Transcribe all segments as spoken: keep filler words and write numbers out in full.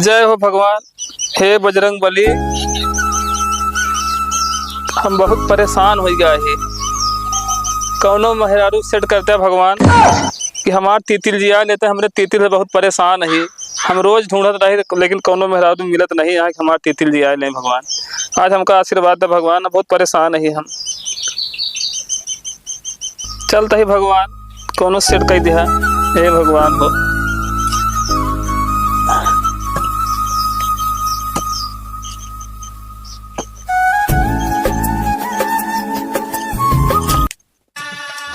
जय हो भगवान, हे बजरंग बली, हम बहुत परेशान होइ गए ही। कौनो मेहरारू सेट करते भगवान कि हमार तितिल जिया लेते, हमरे तितिल से बहुत परेशान ही। हम रोज ढूंढत रही, लेकिन कौनो मेहरारू मिलत नहीं है कि हमार तितिल जिया ले भगवान। आज हमका आशीर्वाद दे भगवान, बहुत परेशान ही हम। चलत ही भगवान, कौनो सेट कइ दिहा, हे भगवान हो।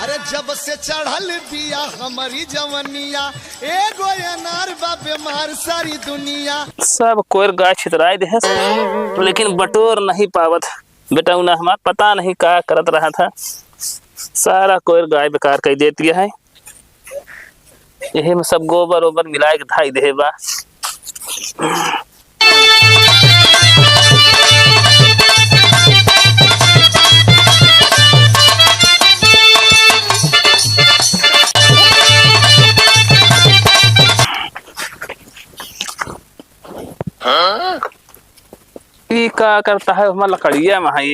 अरे जब से चढ़ल बिया हमरी जवनिया, एगो अनार बा बेमार सारी दुनिया। सब कोयर गाय छितराइ देहे, लेकिन बटोर नहीं पावत। बेटउना हमार पता नहीं का करत रहत है, सारा कोयर गाय बेकार कइ देती है। यही में सब गोबर ओबर मिलाइ के धाइ देहे बा। ई का करत है हमार लकड़िया में है?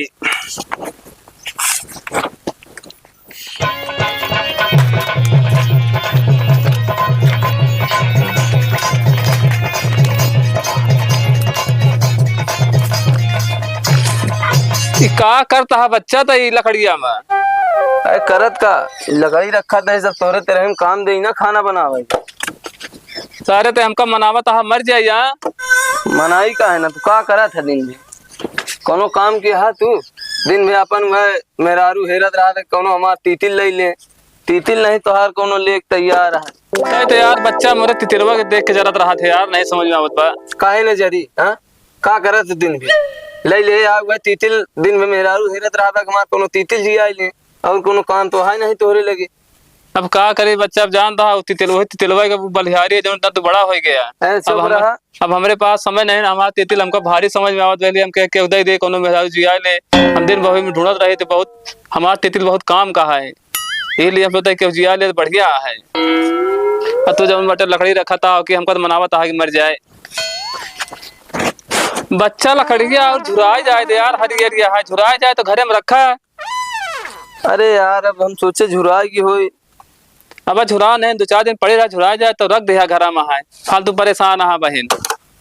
ई का करत है बच्चा त ई लकड़िया में? अरे करत का, लकड़ी रखा था, सब तोरे तेरे हम काम देई ना, खाना बनावे। सारे ते हमका मनावत हा, मर जाई या। मनाई का है ना, तू का करत है दिन भर? कौनो काम किहा तू? दिन भर अपन वह मेहरारू हेरत रहत है, कौनो हमार तितिल लइ ले। तितिल नहीं तोहार कौनो लेक तैयार है। नहीं तो यार, बच्चा मोरे तितिलवा के देख के जरत रहत है यार, नहीं समझ में आवत बा। काहे न जरी, हाँ? का करत दिन भर? लइ ले आ वह तितिल, दिन भर मेहरारू हेरत रहत है, हमार कौनो तितिल जियाइ ले, और कौनो काम तो है नहीं तोहरे लगे। अब का करी बच्चा, अब जानत हा, उ तितिल, वही तितिलवा के बलिहारी है, जौन दर्द बड़ा होइ गया। ए, चुप अब हम, रहा। अब हमरे पास समय नहीं ना, हमार तितिल हमका भारी समझ में आवत रहली, हम कह के उदय दे, कौनो मेहरारू जियाइ ले, हम दिन भर में ढूंढत रही तो बहुत, हमार तितिल बहुत काम का है, यही लिए हम सोचते कि जियाइ ले तो बढ़िया है। अब तू जब बटे लकड़ी रखत हा कि हमका तो मनावत हा कि मर जाए। बच्चा लकड़िया और झुराइ जाए दे यार, हरियरिया है, झुराइ जाए तो घरे में रखा है। अरे यार, अब हम सोचे झुराइ गी होई। अब झुरा नहीं, दो चार दिन पड़े रहा, झुराइ जाए तो रख दे घरा में है, फालतू परेशान हा बहिन।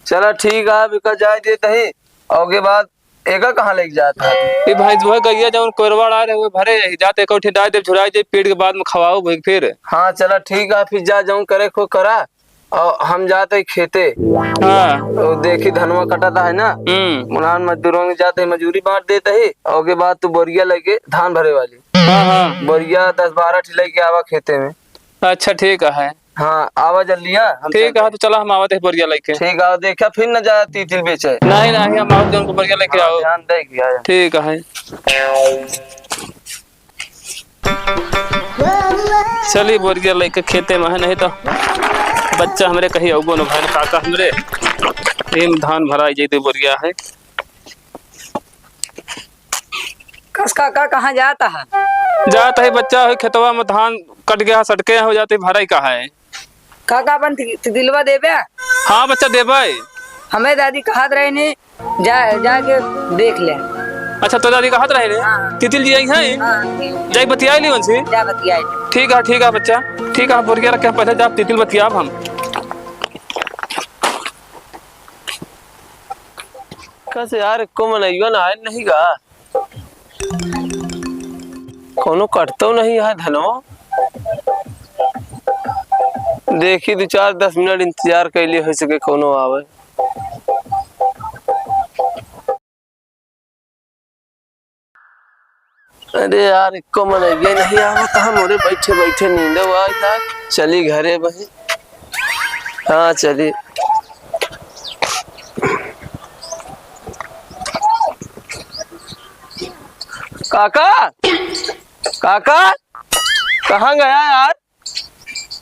चला ठीक है, अब एका जाए देत ही, ओके बाद एका कहाँ लेके जात है? ये भाई जो है गइया जौन कोरवा डाल रहे, वो भरे यही जाते, एक उठे डाल दे, झुराइ जाए, पीट के बाद में खवाओ भाई फिर। हाँ चला ठीक है, फिर जा जौन करे खो करा। और हम जात ही खेते। हाँ। और देखी धनवा कटत है ना, हम्म। मुलान मजदूरों के जात ही, मजूरी बांट देत ही, और ओके बाद तू बोरिया लेके धान भरे वाली। हाँ, हाँ। बोरिया दस बारह ठी लेके आवा खेते में। अच्छा, ठीक है। हाँ, आवा जल्दी, हाँ, हम ठीक चलते है, हैं। तो चला हम आवत है बोरिया लेके। ठीक है, देखा फिर न जा तितिल बेचे। नहीं, नहीं, हम आवत हैं, उनको बोरिया लेके हाँ, आओ। ध्यान दे कि आया। ठीक है। चली बोरिया लेके खेते में है, नहीं तो बच्चा हमरे कहीं अउबो न भइल, काका हमरे एम धान भराइ जइते बोरिया है। कस काका कहाँ जात है? जात है बच्चा, है खेतवा में धान कट गया, सटके हो जाते, भराई का है। काका अपन ति-, तितिलवा देबे? हाँ बच्चा देबे। हमें दादी कहत रहे नहीं, जा, जाके देख ले। अच्छा, तो दादी कहत रहे रे? हाँ। तितिल जी आई हैं? हाँ। जाई बतियाई ली उनसे? जा बतियाई। ठीक है, ठीक है बच्चा, ठीक है, बोरिया रख के हम पहले जा तितिल बतियाब हम। कस यार, एको मनइयो ना आयल नहीं गा। कौनो कटतो नहीं है धनो। देखी, दो चार दस मिनट इंतजार कैले, हो सके कौनो आवे। अरे यार, एको मनइया नहीं आवत, हम ओरे बैठे बैठे नींदो आ जाए। चली घरे बही। हाँ, चली। काका, काका, कहाँ गया यार?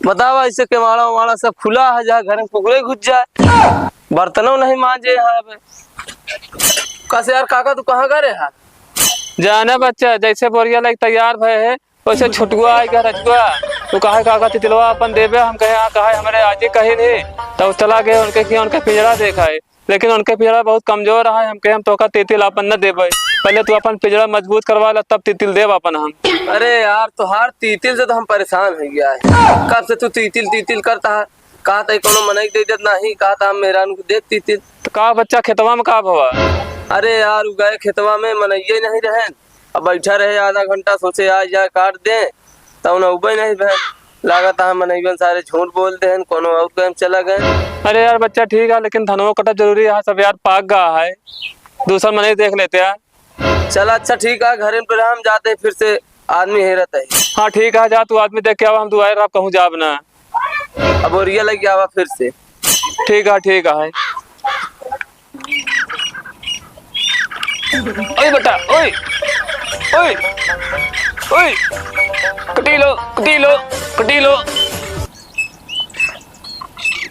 बतावा, ऐसे केवाड़ा वेवाड़ा सब खुला है, जहाँ घर में कुकुरे घुस जाए, बर्तनों नहीं मांजे हैं अबे। कस यार काका, तू कहाँ गए रहे? जाना बच्चा, जैसे बोरिया लेके तैयार भए है, वैसे छोटुआ आइगा रजुआ। तू कहे काका तितिलवा अपन देबे, हम कहे हाँ, कहे हमरे आजे कहे नहीं। तो चला गए उनके किहाँ, उनके पिंजरा देखा है, लेकिन उनके पिंजरा बहुत कमजोर है। हमके, हम तोका तितिल आपन न देबे, पहले तू अपन पिंजरा मजबूत करवा ला, तब तितिल देब आपन हम। अरे यार, तोहार तितिल से तो हम परेशान हो गया है। कब से तू तितिल तितिल करता है? कहा था कोनो मनई दे देत नाही, कहा था हम मेहरान को देत तितिल। तो का बच्चा, खेतवा में का भवा? अरे यार, उ गए खेतवा में, मनइये नहीं रहे, अब बैठा रहे आधा घंटा, सोचे आ जाए काट दे, तब न उबे नहीं बहन। लागत है मनइयन सारे झूठ बोल दे हैं, कोनो और काम चला गए। अरे यार बच्चा, ठीक है, लेकिन धनवो कटब जरूरी है, सब यार पाक गा है, दूसर मनई देख लेते हैं। चला अच्छा ठीक है, घरे पे रह, हम जाते हैं फिर से, आदमी हेरत है। हाँ ठीक है, जा तू आदमी देख के आवा, हम दुआरे रह, कहूँ जाब ना। अब ओरिया लग आवा फिर से। ठीक है, ठीक है। ओए बेटा, ओए, ओए, ओए, कटी लो, कटी लो, कटी लो।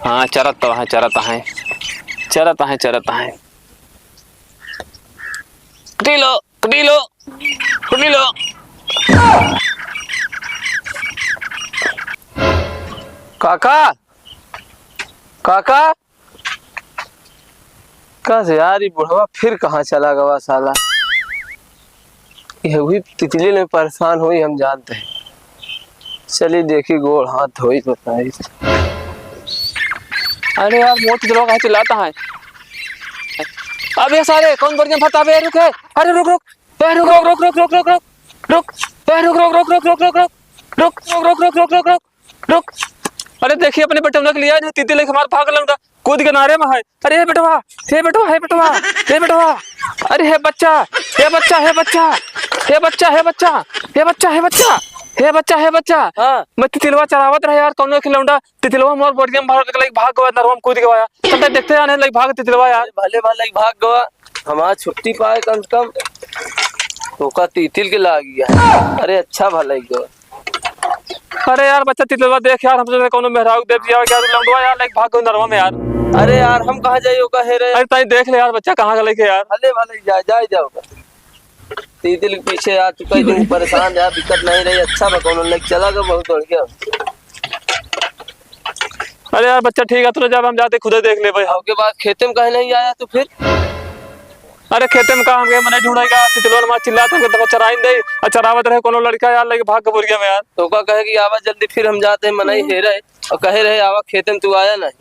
हाँ, चरत तो है, चरत है, चरत है, चरत है। कटी लो, कटी लो, कटी लो। काका, काका, कस यार, ई बुढ़वा फिर कहाँ चला गवा साला? ये हुई तितली ने परेशान हुई, हम जानते हैं। चली देखी, गोड़ हाथ धोई, बताई। अरे यार, मोट लोग है, चिल्लाता है। अबे सारे, कौन बोरिया में फंसा बे? रुक, है। अरे रुक, रुक। ए, रुक, रुक, रुक। रुक। ए, रुक, रुक, रुक। रुक, रुक, रुक, रुक। रुक। अरे देखिए, अपने बेटवा के लिए आए हैं, तितिल लेके हमार भाग लौंडा, कूद के नारे में है। अरे हे बेटवा, हे बेटवा, हे बेटवा, हे बेटवा। अरे हे बच्चा, हे बच्चा, हे बच्चा, हे बच्चा, हे बच्चा, हे बच्चा, हे बच्चा, हे बच्चा, हे बच्चा। हाँ। मैं तितिलवा चरावत रहे यार, कौनो एक लौंडा तितिलवा मोर बोरिया में भर के लाइक भाग गवा, नरवा में कूद गवा यार। तब तक देखते जाने लाइक भाग तितिलवा यार। अरे भले भले भाग गवा, हमार छुट्टी पाए कम से कम। ओका तितिल के लाग गया। अरे अच्छा भले गवा। अरे यार बच्चा तितलवा देख यार, हम सोचे कौनो मेहरारू देख दिया यार, लौंडवा यार लाइक भाग गवा नरवा में यार। अरे यार हम कहाँ जाई ओका हेरे? अरे ताई देख ले यार बच्चा कहाँ गलई के यार। भले भले जाए, जाए जाओ। तितिल के पीछे आ चुका है, तुम परेशान यार, दिक्कत नहीं रही, अच्छा बा, कौनो लेके चला गया, बहुत बढ़िया। अरे यार बच्चा ठीक है, तू ले जा, हम जाते खुदे देख लेबे। ओके बाद खेते में काहे नहीं आया तू फिर? अरे खेते में का, हमके मनई ढूंढेगा, तितलवा मार चिल्लात, हमके दफा चराइन दे, और चरावत रहे कोनो लड़का यार, लेके भाग के बोरिया में यार। तो का कहे कि आवा जल्दी, फिर हम जाते हैं, मनई हेरे, और कहे रहे आवा खेते में, तू आया नहीं।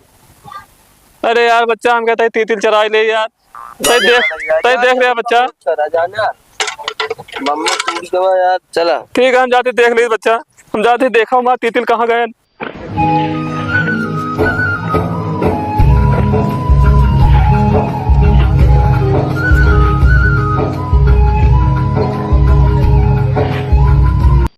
अरे यार बच्चा, हमके ताई तितिल चराई ले यार। ताई देख, ताई देख रहे बच्चा। अच्छा, राजाना। मम्मी टूट गवा यार, चला। ठीक है, हम जाते देख ले बच्चा। हम जाते देखा हमार तितिल कहाँ गए।